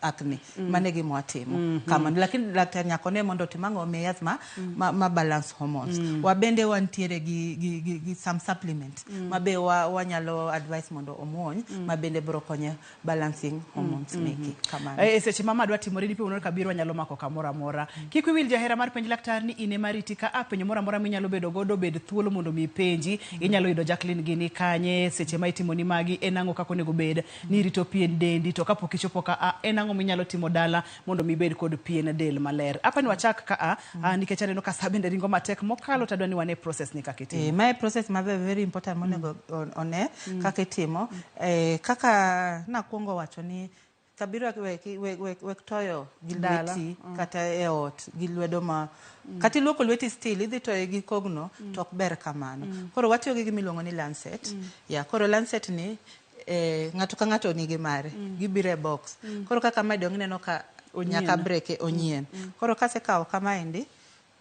acne mano e gima watimo kamano lakini laktar nyaka one mondo otim ang'o omiye yath ma balance hormones wabende wantiere gi some supplement ma be wanyalo advice mondo omuony ma bende biro konye balancing hormones meki kamano. E seche ma ma dwa timore dipo nono Kabirwa nyalo mako kamoro amora. Kik wiwil jahera mar penj laktar ni in ema riti ka a penjo moro amora minyalo bedo godo bed thuolo mondo mi ipenji. Inyalo yudo Jacqueline gini kanye seche ma itimo ni magi en ang'o kaka onego bed ni irito pien dendi to kapok ichopo ka a en ang'o minyalo timo dala mondo mi ibed kod pien del maler. Apa ni wachak ka a nikech aneno ka sa bende ringo matek mokalo to adwa ni wane process ni kaka itimo. Mae process ma be very important monego one kaka itimo. Kaka nakwongo wacho ni Kabirwa wek toyo gi Dala. lweti kata e ot gi lwedo ma kata iluoko lweti still idhi toye gi kogno to ok ber kamano. Koro watiyo gi gima iluongo ni lancet. Ya, koro lancet ni ng'ato ka ng'ato nigi mare. Gibiro e box. Koro kaka mae dong ineno ka Onyien. nyaka breke onyien. Koro kasekawo kamaendi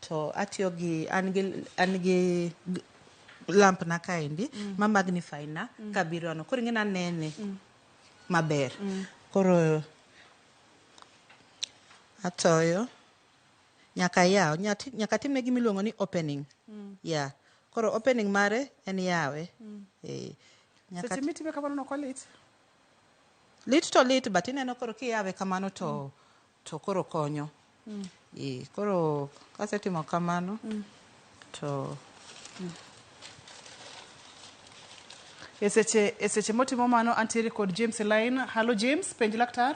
to atiyo gi an gi lamp na kaendi ma magnify na kabiro no. Koro ing'e ni anene maber. Koro atoyo nyaka yaw nyaka time gima iluongo ni opening. Yeah. Koro opening mare en yawe. Nyaka Seche mitime kamano no ok lit. Lit to lit but ineno koro kiyawe kamano to koro konyo. Koro kasetimo kamano to E seche motimo mano antiere kod James e line. Hello James, penj laktar.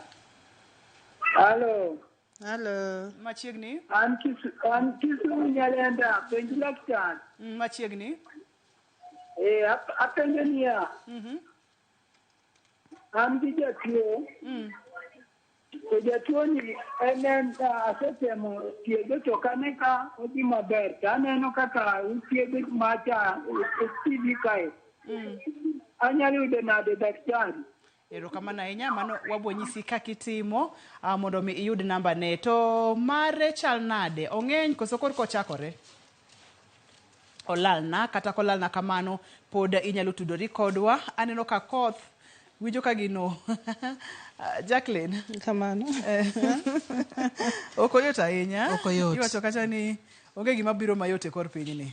Hello. Hello. Machiegni. An Kisumu Nyalenda, penj laktar. Machiegni. Apenjo niya. An gi jatuo. To jatuo ni en asetemo thiedho to kane ka odhi maber to aneno kaka uthiedho macha e TV kae. Anyalo yudo nade daktari? Erokamano ahinya, mano wabo nyisi kaka itimo mondo mi iyud namba ne. To mare chal nade? Ong'eny koso korka ochakore? Olalna, kata kolalna kamano pod inyalo tudori kodwa. Aneno ka koth winjo ka gino. Jacqueline. Kamano. Ok oyot ahinya. Ok oyot. Iwacho kacha ni onge gima biro mayot e kor pinyni.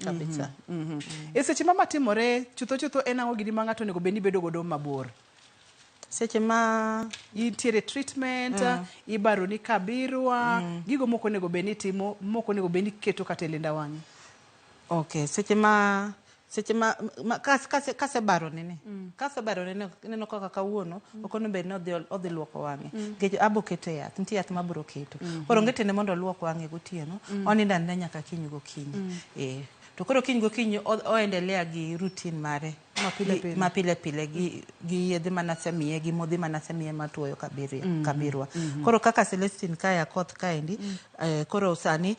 Kabisa. E seche ma matimore, chutho chutho en ang'o gini ma ng'ato onego bed ni bedo godo mabor? Seche ma intiere treatment, ibaro ni kabirwa, gigo moko onego bed ni itimo, moko onego bed ni iketo kata e lenda wang'i. Okay, seche ma kasebaro nene. Kasebaro nene, ineno kaka kawuono, ok onego bed ni odhi luoko wang'e. Nikech abo keto e yath, nitie yath mabiro keto. Koro onge tiende mondo oluok wang'e gotieno, onindo aninda nyaka kiny gokinyi. To koro kiny gokinyi oendelea gi routine mare. Ma pile pile gi yedhe manasemiye, gi modhi manasemiye matuoyo kabirwa. Koro kaka Celestine kae Akoth kaendi, koro sani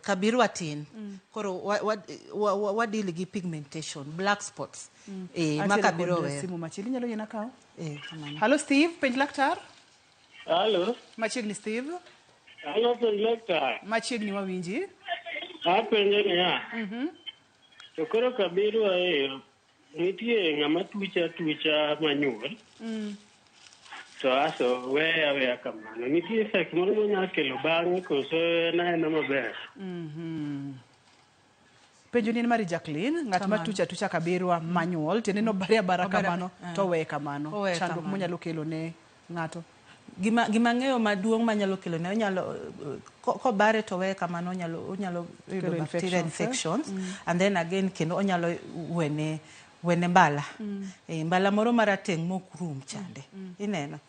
kabirwa tin. Koro wa deal gi pigmentation, black spots. Ma kabiro weyo. Simu machielo inyalo yiena kawo? Hello Steve, penj laktar. Hello. Machiegni Steve. Hello penj laktar. Machiegni wawinji. Apenjo niya. To koro kabirwa nitie ng'ama tucha manyuol. To aso weya kamano. Nitie effect moro monyalo kelo bang'e koso en aena maber. Penjo ni en mari Jacqueline, ng'at ma tucha kabirwa manyuol, tiende ni obare abara kamano to oweye kamano. Chandruok monyalo kelo ne ng'ato. Gima ng'eyo maduong' manyalo kelo ne onyalo kobare to weye kamano onyalo yudo bacterial infections and then again kendo onyalo wene mbala. Mbala moro marateng' mok rum chande. Ineno?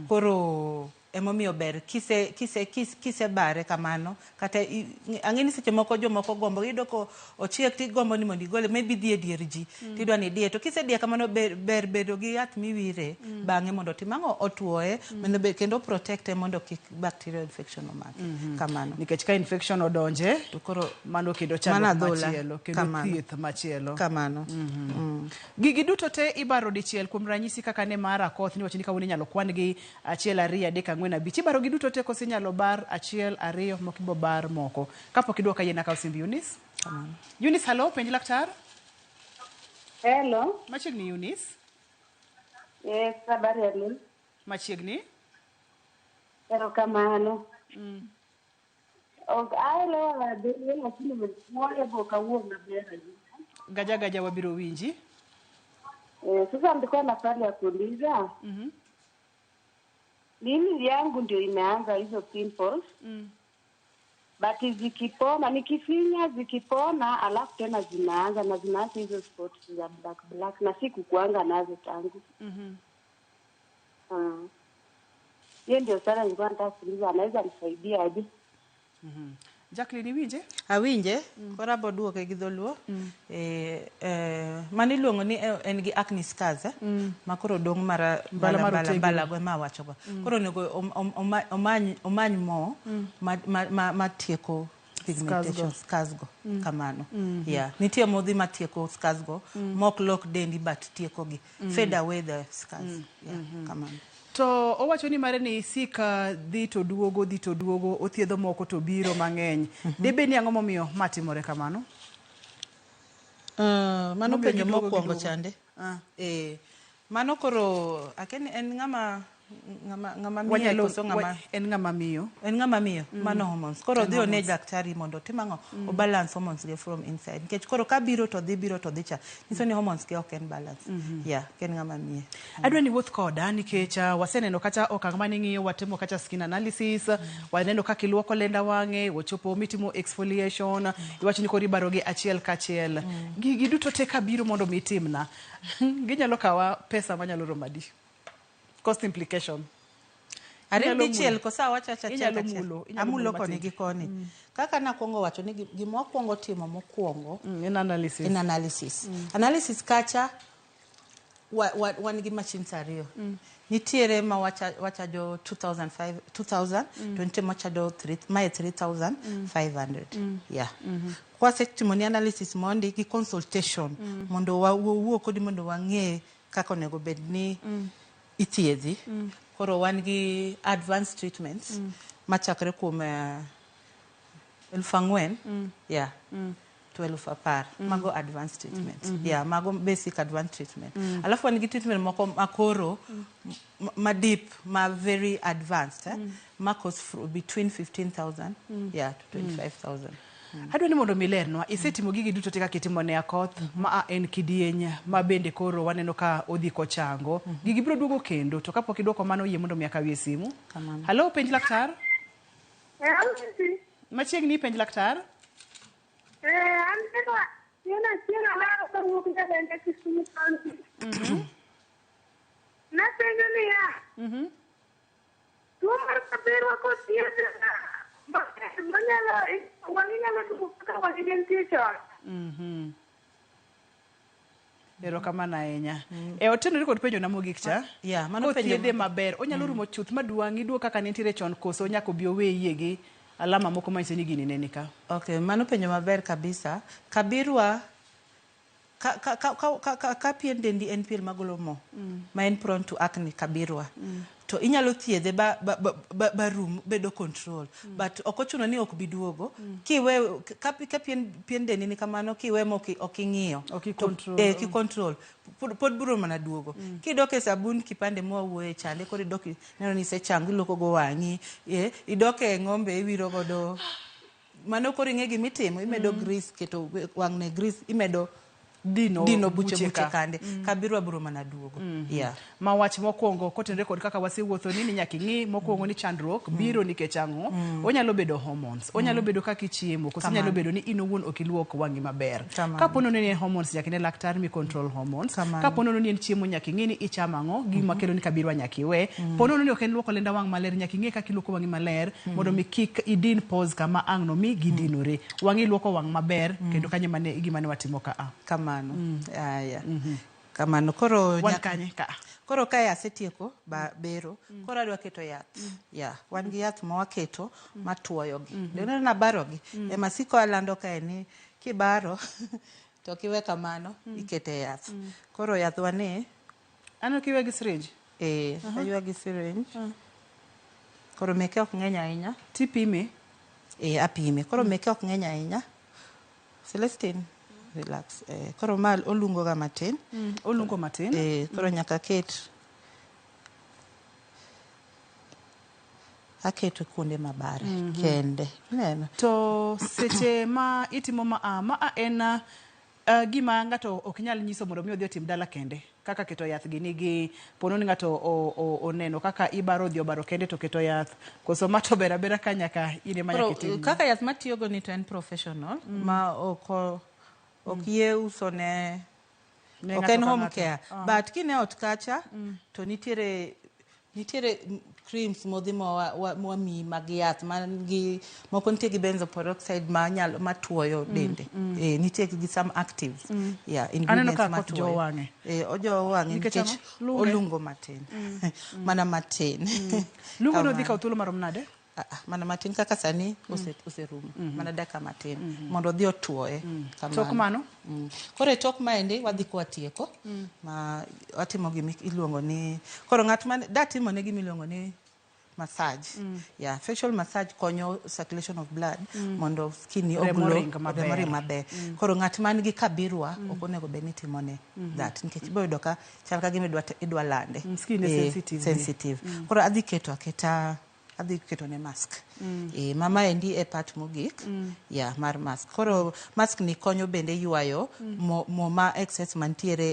Koro Emomiyo ber kise kise kis, kisebare kamano kata ang'e ni seche moko jomoko gombo iyudo ko ochiek tigombo ni mondo igole maybe idhi e dier ji tidwa ni idiye to kisediye kamano ber, ber bedo gi yath miwire bang'e mondo otim ang'o otuoye mondo be kendo protect e mondo kik bacterial infection omake kamano Nikech ka infection odonje to koro mano kendo Mano chandruok adhola. machielo kendo Kamano. thieth machielo. Kamano. Gigi duto te ibaro dichiel kuom ranyisi kaka ne mar akoth niwacho ni kawuono inyalo kwan gi achiel ariyo adek ang'wen abich. Ibaro gi duto te koso inyalo bar achiel ariyo moko ibo bar moko. Kapok idwoka yie nakaw simb Eunice. Eunice, hello, penj laktar. Hello. Machiegni Eunice. Yes, habari ya leo. Machiegni. Erokamano. Ok aelewa abiria lakini umekuwa kawuok maber ahinya. Gaja gaja wabiro winji. Eh, sasa nilikuwa na swali ya kuuliza. Mimi yangu ndio imeanza hizo pimples. But zikipona, nikifinya zikipona, alafu tena zinaanza na zinaanza hizo spots za black black na sikukuanga nazo tangu. Hiyo ndio sana nilikuwa nataka kuuliza, anaweza nisaidia aje? Jacqueline iwinje? Awinje, koro abo duoke gi dholuo. Eh, eh, mano iluongo ni en gi acne scars eh? Ma koro dong' mara Mbala mbala mar mbala otegno. mbala go ema awachogo. Koro onego omany mo ma tieko pigmentation scars go kamano. Yeah, nitie modhi matieko scars go mok lok dendi but tieko gi. Fade away the scars. Yeah, kamano. To owacho ni mare ni sika dhi to duogo dhi to duogo othiedho moko to biro mang'eny. Debe ni ang'o momiyo ma timore kamano? Mano Momiyo penjo giduogo mokwongo giduogo. chande. Eh, mano koro akia en ng'ama ng'ama ng'ama miyo Wanyalo koso ng'ama en ng'ama miyo. En ng'ama miyo mano hormones. Koro En odhi one hormones. daktari mondo otim ang'o o balance hormones ge from inside. Nikech koro ka biro to dhi biro to dhi cha. Nyiso ni hormones ge ok en balance. Yeah, ok en ng'ama miyo. Adwa ni wuoth koda nikech waseneno kata okang' mane ing'iyo watimo kata skin analysis waneno kaka iluoko lenda wang'e wachopo mitimo exfoliation iwacho ni koro ibaro gi achiel kachiel gigi duto te kabiro mondo mi itimna ginyalo kawa pesa manyalo romo adi cost implication Ariyo Inyalo dichiel mulo. koso awacho achiel Inyalo kachiel? mulo, inyalo Amulo mulo koni matin. gi koni. Kaka nakwongo wacho ni gima wakwongo timo mokwongo en analysis. En analysis. Analysis kacha wan gi machines ariyo. Nitiere ma wachajo 2005 2000 to nitie machajo mae 3500. Yeah. Kwasetimo ni analysis mondi gi consultation mondo wawuo kodi mondo wang'e kaka onego bed ni ithiedhi. Koro wan gi advanced treatments machakre kuom 4,000 yeah to 10,000. Mago advanced treatment. Yeah, mago basic advanced treatment. Alafu wan gi treatment moko makoro ma deep, ma very advanced, ma cost between 15,000 yeah to 25,000. Adwa ni mondo milernwa isetimo gigi duto te kaka itimo ne Akoth ma a en kidieny ma bende koro waneno ka odhi kochango gigi biro duogo kendo to kapok idwoko mano yie mondo mi akawie simu. Kamano. Halo, penj laktar. Machiegni penj laktar. Eh, aneno chieng' alaro kawuok Nyalenda Kisumu County. Napenjo niya, tuo mar kaberwa kothiedh manyalo wang'i nyalo duogo kaka wang'i ne nitie chon. Erokamano ahinya. E otenore kod penjo na mogik cha. Yeah, mano penjo Kothiedhe maber, onyalo rumo chuth maduang' iduog kaka nentiere chon koso nyaka obi owe yie gi alama moko manyiso ni gini ne nika. Okay, mano penjo maber kabisa. Kabirwa ka pien dendi en pien magolo mo ma en prone to acne kabirwa. To inyalo thiedhe ba rum bedo control. But ok ochuno ni ok bi duogo. Kiwe ka pien dendi ni kamano kiwe ma ok ing'iyo. Ok i-control. Ki control. Pod biro mana duogo. Kidok e sabun kipande mwawuoye chande koro idok ineno ni isechango iluoko go wang'i. Idok e ng'ombe iwiro godo. Mano koro ing'e gimitimo imedo grease keto wang'ne grease imedo Dino dino buche buche buche ka. kande kabirwa biro mana duogo yeah. Ma wach mokwongo kotenore kod kaka wasewuotho ni nyaka ing'i mokwongo ni chandruok biro nikech ang'o. Onyalo bedo hormones, onyalo bedo kaka ichiemo, koso onyalo Kamano. bedo ni in owuon ok iluok wang'i maber. Kamano. Kapo nono ni en hormones, nyaka ine laktar mi control hormones. Kamano. Kapo nono ni en chiemo, nyaka ing'i ni ichamo ang'o, gima kelo ni kabirwa nyaka iwe. Po nono ni ok en luoko lenda wang' maler, nyaka ing'e kaka iluoko wang'i maler mondo mi kik idin pores kama ang' no mi gidinore. Wang'i luoko wang' maber kendo kanyo mane gima ne watimo ka a. Kamano. Aya. Kamano. Koro Wan kanye ka? Koro kae asetieko ba bero. Koro adwa keto yath. Yeah, wan gi yath ma waketo matuoyogi. Mm -hmm. Nabarogi. Ema siko alando kae ni kibaro to kiwe kamano ikete yath. Koro yathwa ni Aneno kiwe gi syringe. Eh, aywa gi syringe. Koro meke ok ng'eny ahinya. Tipime? Eh, apime. Koro meke ok ng'eny ahinya. Celestine, relax. Eh, koro ma olungo ga matin. Olungo matin. Eh, koro nyaka aket aketo kuonde mabare kende. Ineno? To seche ma itimo ma a ma a en gima ng'ato ok nyal nyiso mondo mi odhi otim dala kende kaka keto yath gi nigi pono ni ng'ato oneno kaka ibaro odhi obaro kende to keto yath koso ma to ber abera ka nyaka in ema Koro, nyaka itim. kaka yath matiyogo ni to en professional ma ok ok yie uso ne Ne ok ng'ato en ka home ng'ato. care but kine ot kacha to nitiere nitiere creams modhi mwamiyi mag yath man gi moko nitie gi benzoyl peroxide ma nyalo matuoyo dende. Eh, nitie gi some actives yeah, Aneno ingredients ka koth matuoyo. jowo wang'e. Eh, ojowo wang'e Nikech nikech ang'o? Lunge? olungo matin mana matin. Lungo no dhi Kamano. kawo thuolo marom nade? Ah, ah, mana matin kaka sani oserumo mana dakika matin mondo odhi otuoye. Kamano. Tok mano? Koro e tok maendi wadhi kwatieko ma watimo gima iluongo ni koro ng'at ma datimo ne gima iluongo ni massage. Yeah, facial massage konyo circulation of blood mondo skin ni Remo oglow, ring maber. remo ring maber. Koro ng'at man gi kabirwa ok onego bed ni itimo ne that nikech ibiro yudo ka chal ka gima idwa lande. Skin is Eh, sensitive. sensitive. Koro adhi keto aketa adhi keto ne mask. E, ma maendi e part mogik yeah, mar mask. Koro mask ni konyo bende ywayo mo ma excess mantiere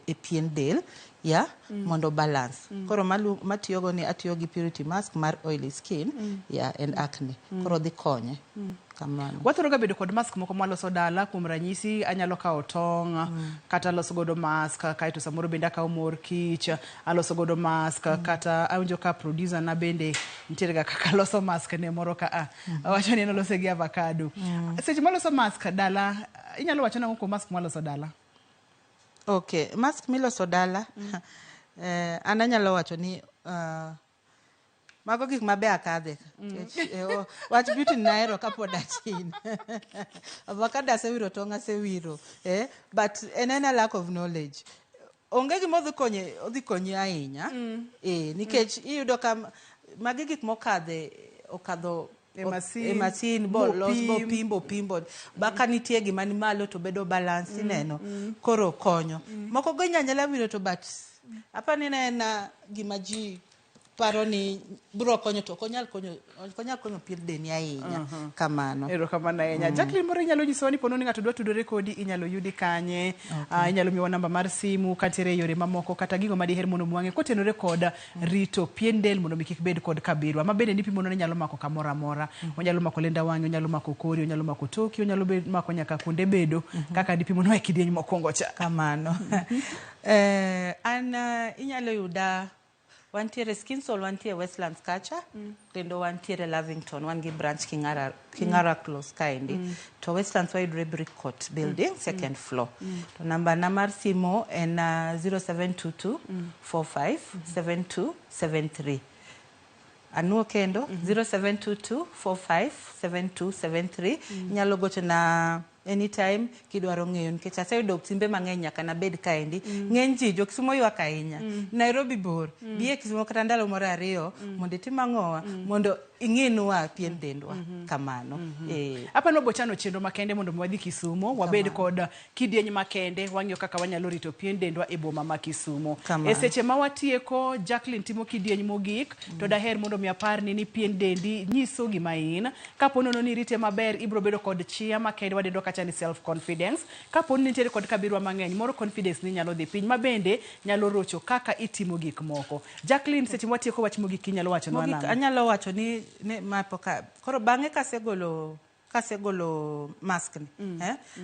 e pien del yeah, mondo balance. Koro matiyogo ni atiyo gi purity mask mar oily skin yeah, and acne. Koro dhi konye. Kamano. Wathoro ga bedo kod mask moko mwaloso dala kuom ranyisi anyalo kawo tong' kata aloso godo mask kaeto samoro bende akawo mor kich aloso godo mask kata awinjo ka producer na bende nitiere ga kaka loso mask ne moro ka a awacho ni en olose gi avocado. Seche maloso mask dala inyalo wacho nang'o kuom mask mwaloso dala? Okay, mask miloso dala an anyalo wacho ni mago gik mabe akadhe. Nikech, wach beauty nahero kapod atin. Avocado asewiro, tong' asewiro, but en ena lack of knowledge. Onge gima odhi konye, odhi konyi ahinya. Eh, nikech iyudo ka magi gik mokadhe okadho E masin, e masin bo los bo bopim. pim bo pim bo ba ka nitie gima ni malo to bedo balance ineno. Koro konyo. Moko go inyalo wiro to but apani ne en gima ji paro ni biro konyo to ok onyal konyo, ok onyal konyo pien dendi ahinya. Kamano. Erokamano ahinya. Jacqueline moro inyalo nyisowa ni pono ni ng'ato dwa tudore kodi inyalo yudi kanye? Inyalo miyowa namba mar simu kantiere yore mamoko kata gigo ma diher mondo mwang'e kotenore kod rito pien del mondo mi kik bed kod kabirwa. Ma bende nipimo ni nyalo mako kamoro amora. Onyalo mako lenda wang'i, onyalo mako kori, onyalo mako toki, onyalo mako nyaka kuonde bedo kaka nipimo e kidieny mokwongo cha. Kamano. An inyalo yuda wantiere Skin Soul, wantiere Westlands kacha, kendo wantiere Lavington, wan gi branch Kingara Close kaendi. To Westlands wayudore Brick Court building, second floor. To namba na mar simu en 0722 45 72 73. Anuo kendo 0722 45 72 73. Inyalo gocho na anytime kidwaro ng'eyo nikech aseyudo simbe mang'eny nyaka nabed kaendi. Ng'eny ji jo Kisumo ywak ahinya. Nairobi bor. Bi e Kisumo kata ndalo moro ariyo mondo itim ang'owa mondo ing'inwa pien dendwa kamano. Eh. Apa ni wabochano chenro makende mondo mi wadhi Kisumo, wabed kod kidieny makende, wang'iyo kaka wanyalo rito pien dendwa e boma ma Kisumo. Kamano. E seche ma watieko, Jacqueline timo kidieny mogik, to daher mondo mi aparni ni pien dendi nyiso gima in. Kapo nono ni irite maber, ibiro bedo kod chia makende wadendo kacha ni self confidence. Kapo ni nitiere kod kabirwa mang'eny, moro confidence ni nyalo dhi piny, ma bende nyalo rocho kaka itimo gik moko. Jacqueline, seche ma watieko wach mogik inyalo wachonwa Mogik nang'o? anyalo wacho ni, ni ma poka koro bang'e kasegolo kasegolo mask ni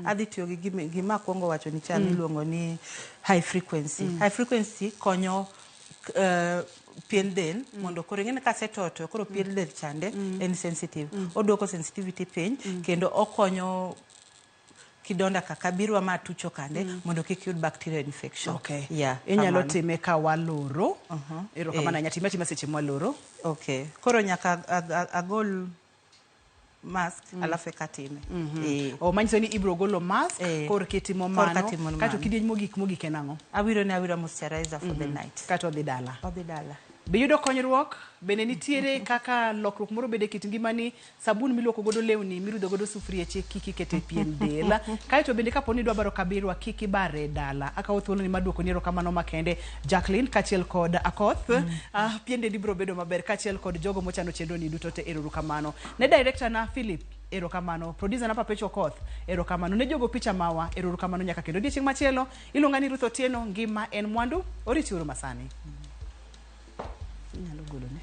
adhi tiyo gi gima, gima akwongo wacho ni cha miluongo ni high frequency. High frequency konyo pien del mondo koro ing'e ni kasetoto koro pien del chande en sensitive. Oduoko sensitivity piny kendo okonyo kidonda kaka birwa ma tucho kande mondo kik yud bacterial infection. Okay. Yeah, Inyalo kamano. time ka waloro. Erokamano ahinya. Time atima seche mwaloro. Okay. Koro nyaka agol mask alafu eka time. Eh. O manyiso ni ibiro golo mask kor kitimo Kor mano. katimo Kato mano. kidieny mogik mogik en ang'o? Awiro ne awira moisturizer for the night. Kato odhi dala. Odhi dala. Be yudo konyruok? Bende nitiere kaka lokruok moro bede e kit ngimani, sabun miluoko godo lewni, mirudho godo sufrieche kik iket e pien del. Kaeto bende kapo ni idwa baro kabirwa kik ibare e dala. Akawo thuoloni mar duoko ni erokamano makende Jacqueline kaachiel kod Akoth. Pien dendi biro bedo maber kaachiel kod jogo mochano chenro ni duto te erokamano. Ne director na Philip erokamano, producer na Perpetual Okoth erokamano, ne jogo picha mawa erokamano nyaka kendo odiechieng' machielo. Iluonga ni Ruth Otieno, ngima en mwandu, oriti uru masani. Inyalo golone.